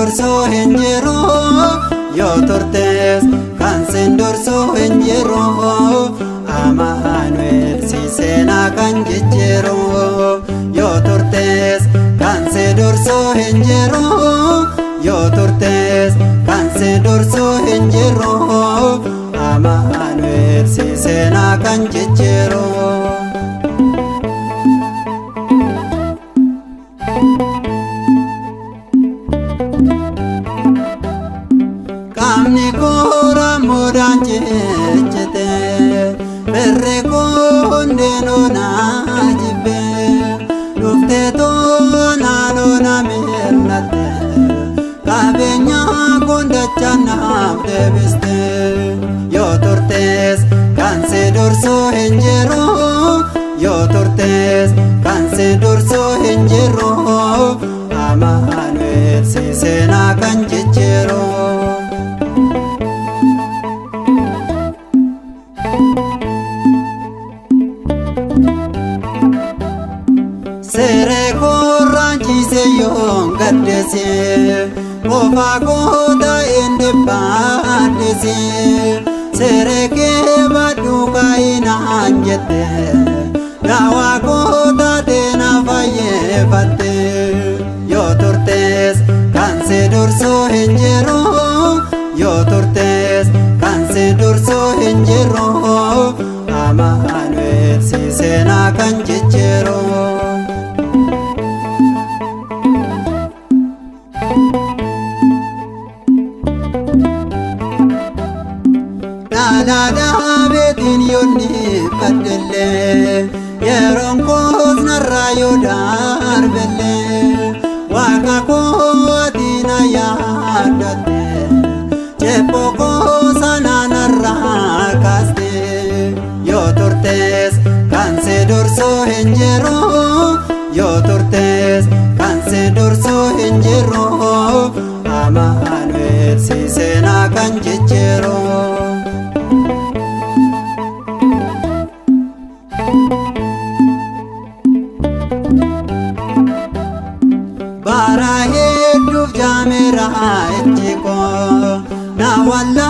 dursu hin jiru, yoo turtes kan si dursu hin jiru. Amaanu'el si seenaa kan jijjiiru, yoo turtes kan si dursu hin jiru, yoo turtes kan si dursu hin jiru. Amaanu'el si seenaa kan jijjiiru. Qaamni koo raammoodhaan ciccite, firri koo hundinuu na jibbe. Dhuftee naanoo na mil'atte, qabeenya gundachaa naaf deebiste. Yoo turtes kan si dursu hin jiru, yoo turtes kan si dursu hin jiru. Amaanu'el si seenaa kan jijjiiru. Seeree koorraan ciise yoon gaddese, qofaa koo taa'een dhiphaadhese. Seeree kee baadhu kaayinaan jette, daawaa koo taatee na fayyeeffatte. Yoo turtes kan si dursu hin jiru, yoo turtes kan si dursu hin jiru. Amaanu'el si seenaa kan jijjiiru. Dhaadhaa beetiin yoonni baddellee, yeroon koos narraa yoo darbellee, waaqa koo ati na yaadatte, cephoo koo sana narraa kaaste. Yoo turtes kan si dursu hin jiru, yoo turtes kan si dursu hin jiru. Amaanu'el si seenaa kan jijjiiru. Bara hedduuf jaameera ijji koo na wallaa.